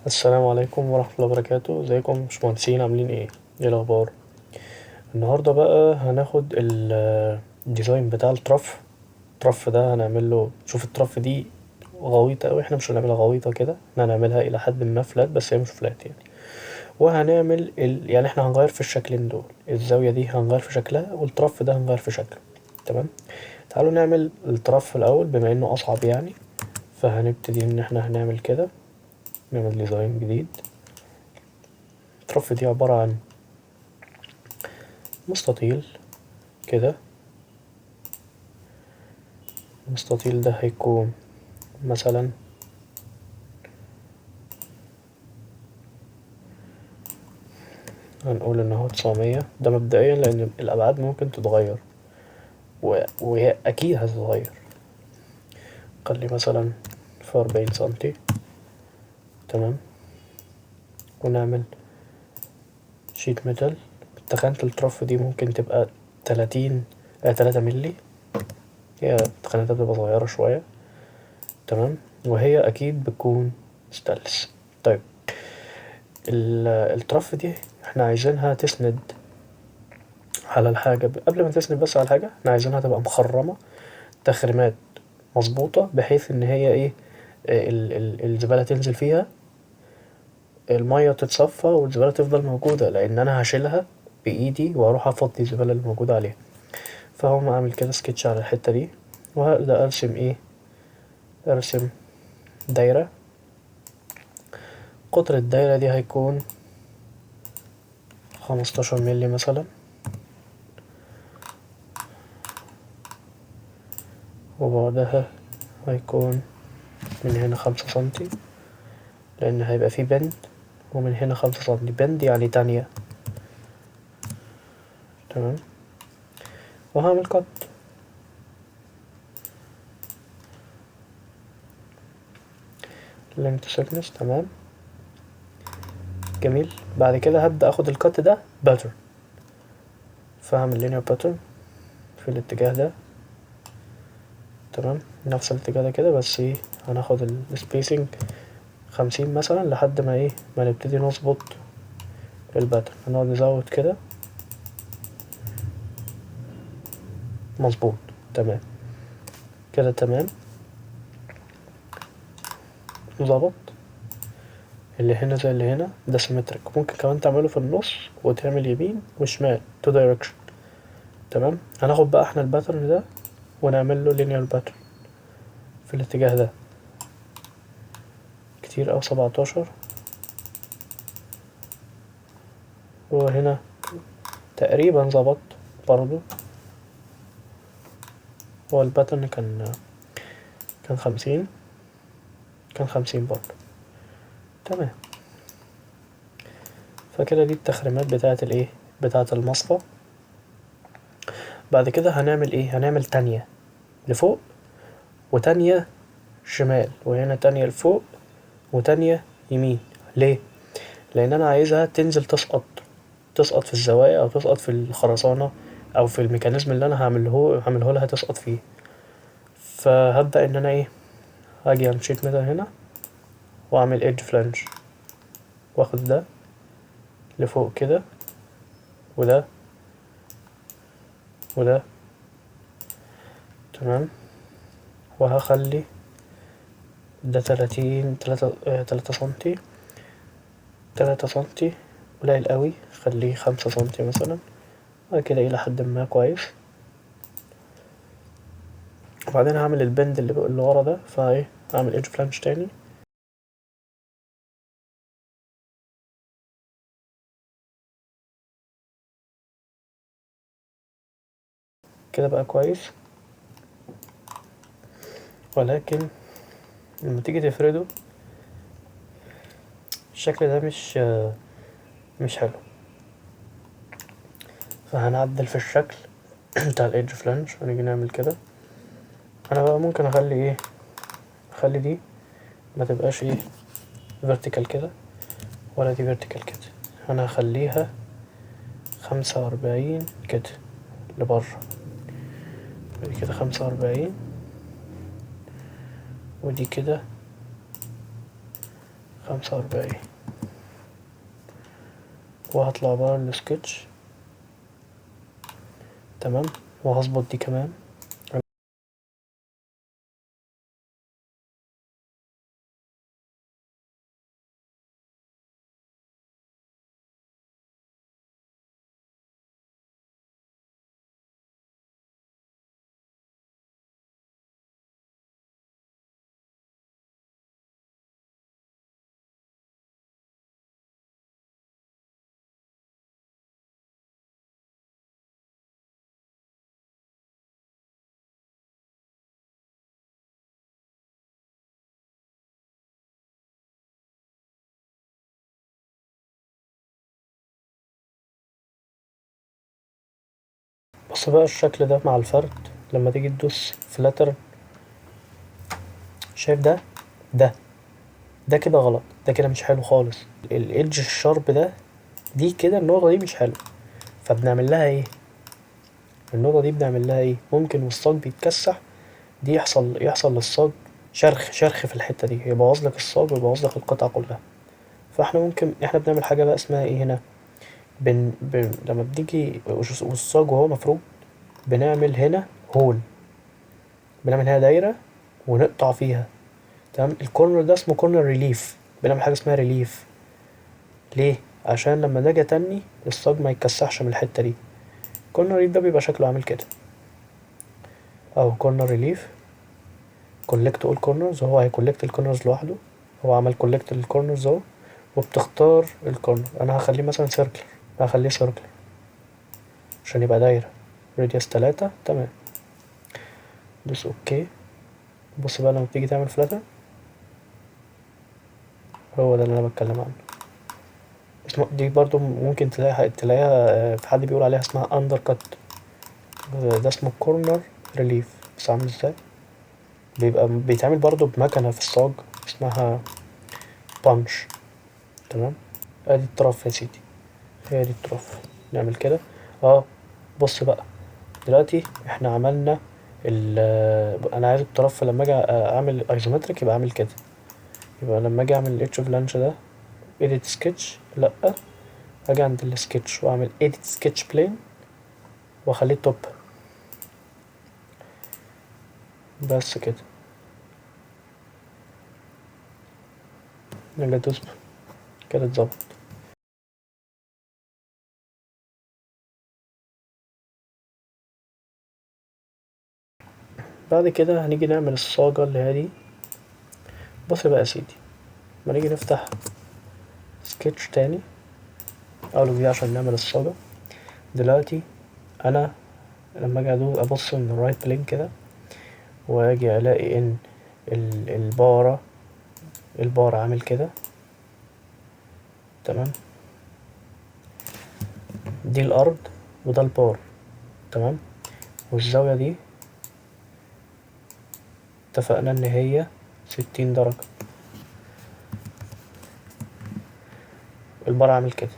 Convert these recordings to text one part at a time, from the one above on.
السلام عليكم ورحمة الله وبركاته. ازيكم يا باشمهندسين، عاملين ايه؟ ايه الاخبار؟ النهارده بقى هناخد ال design بتاع ال trough. ال trough ده هنعمل له، شوف ال trough دي غويطة اوي، احنا مش هنعملها غويطة كده، احنا هنعملها الى حد ما flat، بس هي مش flat يعني. وهنعمل يعني احنا هنغير في الشكلين دول، الزاوية دي هنغير في شكلها وال trough ده هنغير في شكله. تمام، تعالوا نعمل ال trough الاول بما انه اصعب يعني. فهنبتدي ان احنا هنعمل كده، نعمل design جديد. ال trough دي عبارة عن مستطيل كده، المستطيل ده هيكون مثلا هنقول ان هو 900، ده مبدئيا لان الابعاد ممكن تتغير وهي اكيد هتتغير. خلي مثلا في 40 سنتي، تمام. ونعمل sheet metal. تخانة ال trough دي ممكن تبقى 3 ملي، هي تخانتها بتبقى صغيرة شوية، تمام. وهي أكيد بتكون ستانلس. طيب ال trough دي احنا عايزينها تسند على الحاجة، قبل ما تسند بس على الحاجة احنا عايزينها تبقى مخرمة تخريمات مظبوطة، بحيث ان هي ايه، الزبالة تنزل فيها، المية تتصفى والزبالة تفضل موجودة، لان انا هشيلها بايدي واروح افضي الزبالة اللي موجودة عليها. فهقوم اعمل كده سكتش على الحتة دي، وهبدأ ارسم ايه، ارسم دايرة. قطر الدايرة دي هيكون 15 ملي مثلا، وبعدها هيكون من هنا 5 سنتي لأن هيبقى فيه bend، ومن هنا 5 سنتي bend يعني تانية، تمام. وهعمل cut. length thickness، تمام، جميل. بعد كده هبدأ اخد ال cut ده pattern، فهعمل linear pattern في الاتجاه ده، تمام، نفس الاتجاه ده كده، بس ايه هناخد ال spacing 50 مثلا لحد ما ايه، ما نبتدي نظبط ال pattern. هنقعد نزود كده مظبوط، تمام كده، تمام ظبط. اللي هنا زي اللي هنا، ده symmetric. ممكن كمان تعمله في النص وتعمل يمين وشمال two direction، تمام. هناخد بقى احنا ال pattern ده ونعمل له linear pattern في الاتجاه ده، كتير أو 17، وهنا تقريبا ظبط برضو. هو ال pattern كان 50، كان 50 برضو، تمام. فكده دي التخريمات بتاعة الايه، بتاعة المصفى. بعد كده هنعمل ايه، هنعمل تانية لفوق وتانية شمال، وهنا تانية لفوق وتانية يمين. ليه؟ لان انا عايزها تنزل تسقط في الزوايا او تسقط في الخرسانة او في ال mechanism اللي انا هعمله لها تسقط فيه. فهبدأ ان انا ايه، هاجي على sheet metal هنا واعمل edge flange، واخد ده لفوق كده وده وده، تمام. وهخلي ده تلاتين، تلاتة، تلاتة سنتي، تلاتة سنتي قليل قوي، خليه 5 سنتي مثلا، بعد كده الى حد ما كويس. وبعدين هعمل ال bend اللي ورا ده، فايه هعمل edge flange تاني. كده بقى كويس، ولكن لما تيجي تفرده الشكل ده مش حلو، فهنعدل في الشكل بتاع ال edge flange. هنيجي نعمل كده. انا بقى ممكن اخلي ايه، اخلي دي ما تبقاش ايه vertical كده، ولا دي vertical كده، انا هخليها 45 كده لبره، بعد كده 45، ودي كده 45، وهطلع بره السكتش. تمام، وهظبط دي كمان. بص بقى الشكل ده مع الفرد لما تيجي تدوس flatten، شايف ده؟ ده كده غلط، ده كده مش حلو خالص. ال edge ال sharp ده، دي كده النقطة دي مش حلوة، فبنعمل لها ايه؟ النقطة دي بنعمل لها ايه؟ ممكن والصاج بيتكسح دي يحصل للصاج شرخ في الحتة دي، يبوظ لك الصاج ويبوظ لك القطعة كلها. فاحنا ممكن احنا بنعمل حاجة بقى اسمها ايه هنا؟ لما بنيجي والصاج وهو مفروض بنعمل هنا hole، بنعمل هنا دايرة ونقطع فيها. تمام، ال corner ده اسمه corner relief، بنعمل حاجة اسمها relief. ليه؟ عشان لما نيجي تاني الصاج ما يتكسحش من الحتة دي. corner relief ده بيبقى شكله عامل كده اهو، corner relief collect all corners، هو هي collect ال corners لوحده، هو عمل collect لل corners اهو، وبتختار ال corner. انا هخليه مثلا circle، هخليه circle عشان يبقى دايرة، radius 3. تمام، دوس okay. بص بقى لما بتيجي تعمل flatten، هو ده اللي انا بتكلم عنه. اسمه دي برضو ممكن تلاقيها في حد بيقول عليها اسمها undercut، ده اسمه corner relief. بس عامل ازاي؟ بيبقى بيتعمل برضو بمكنة في الصاج اسمها punch. تمام، ادي ال trough يا سيدي، هي دي ال trough. نعمل كده. بص بقى دلوقتي احنا عملنا انا عايز ال trough لما اجي اعمل isometric يبقى اعمل كده، يبقى لما اجي اعمل ال H flange ده edit sketch، لا اجي عند السكتش واعمل edit sketch plane واخليه top بس كده. نرجع ندوس كده اتظبط. بعد كده هنيجي نعمل الصاجة اللي هي دي. بص بقى يا سيدي، لما نيجي نفتح سكتش تاني اول وجديد عشان نعمل الصاجة. دلوقتي انا لما اجي ابص من ال right plane كده واجي الاقي ان البارة عامل كده. تمام، دي الارض وده البار. تمام، والزاوية دي اتفقنا ان هي 60 درجة. البار عامل كده،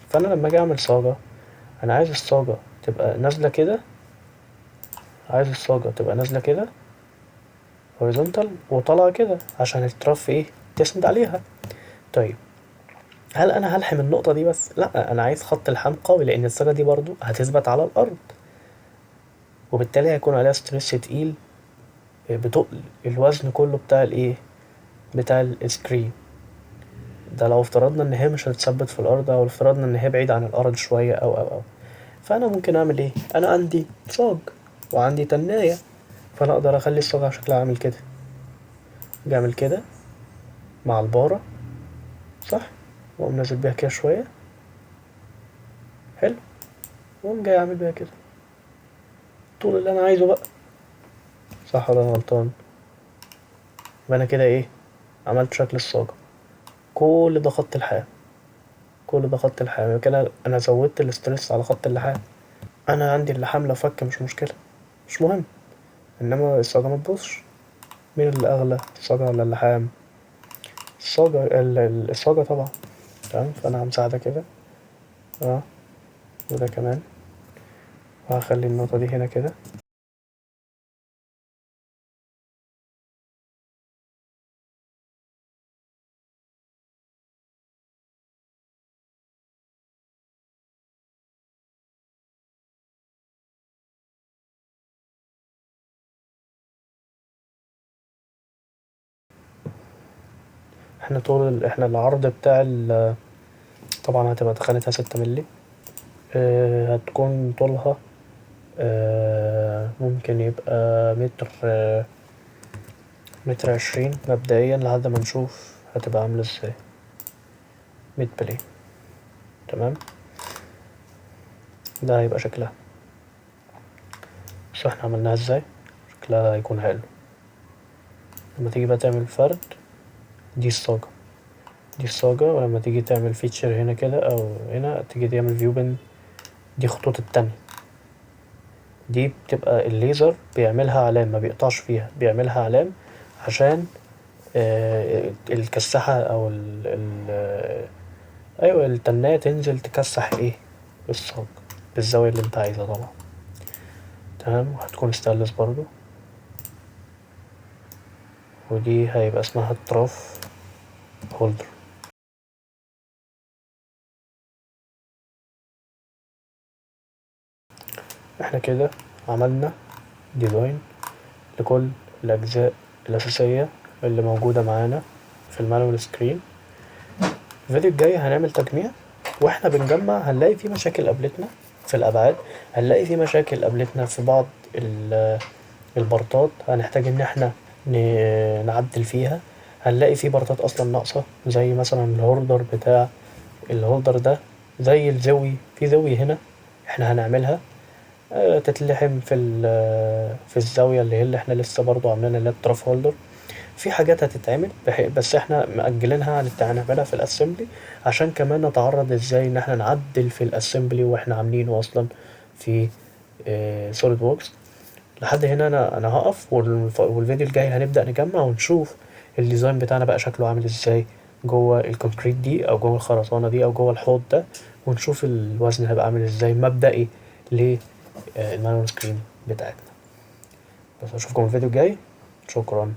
فانا لما اجي اعمل صاجة انا عايز الصاجة تبقى نازلة كده، عايز الصاجة تبقى نازلة كده horizontal وطالعة كده عشان ال trough ايه تسند عليها. طيب هل انا هلحم النقطة دي بس؟ لا، انا عايز خط لحام قوي لان الصاجة دي برضو هتثبت على الارض، وبالتالي هيكون عليها stress تقيل بتقل الوزن كله بتاع الايه، بتاع ال screen ده. لو افترضنا ان هي مش هتثبت في الارض، او افترضنا ان هي بعيدة عن الارض شوية او او او، فانا ممكن اعمل ايه؟ انا عندي صاج وعندي تناية، فانا اقدر اخلي الصاجة شكلها عامل كده، اجي اعمل كده مع البارة صح، واقوم نازل بيها كده شوية حلو، واقوم جاي اعمل بيها كده طول اللي انا عايزه بقى، صح ولا انا غلطان؟ يبقى انا كده ايه، عملت شكل الصاجة. كل ده خط لحام، كل ده خط لحام، يبقى كده انا زودت الاسترس على خط اللحام. انا عندي اللحام لو فك مش مشكلة، مش مهم، انما الصاجة ما تبوظش. مين اللي اغلى، الصاجة ولا اللحام؟ الصاجة طبعا. تمام، فانا همسح ده كده، وده كمان، وهخلي النقطة دي هنا كده. احنا طول احنا العرض بتاع طبعا هتبقى تخانتها 6 مللي، هتكون طولها ممكن يبقى متر 20 مبدئيا لحد ما نشوف هتبقى عاملة ازاي. mid plane. تمام، ده هيبقى شكلها. بس احنا عملناها ازاي، شكلها هيكون حلو. لما تيجي بقى تعمل فرد، دي الصاجة، دي الصاجة. ولما تيجي تعمل feature هنا كده او هنا، تيجي تعمل view بين، دي خطوط التانية دي بتبقى الليزر بيعملها علام، ما بيقطعش فيها، بيعملها علام عشان الكساحة او التناية تنزل تكسح ايه الصاج بالزاوية اللي انت عايزها طبعا. تمام، وهتكون ستانلس برضو، ودي هيبقى اسمها ال trough holder. احنا كده عملنا design لكل الأجزاء الأساسية اللي موجودة معانا في ال manual screen. الفيديو الجاي هنعمل تجميع، واحنا بنجمع هنلاقي في مشاكل قابلتنا في الأبعاد، هنلاقي في مشاكل قابلتنا في بعض البارتات هنحتاج إن احنا نعدل فيها، هنلاقي في بارتات أصلا ناقصة، زي مثلا ال holder بتاع ال holder ده، زي الزاوية، في زاوية هنا احنا هنعملها، تتلحم في الزاوية اللي هي اللي احنا لسه برضو عاملينها اللي هي ال trough holder. في حاجات هتتعمل بس احنا مأجلينها، هنعملها في ال assembly عشان كمان نتعرض ازاي ان احنا نعدل في ال assembly واحنا عاملينه اصلا في SolidWorks. لحد هنا انا هقف، والفيديو الجاي هنبدأ نجمع ونشوف ال design بتاعنا بقى شكله عامل ازاي جوه ال concrete دي او جوه الخرسانة دي او جوه الحوض ده، ونشوف الوزن هيبقى عامل ازاي مبدئي ل ال manual screen بتاعتنا. بس اشوفكم الفيديو الجاي، شكرا.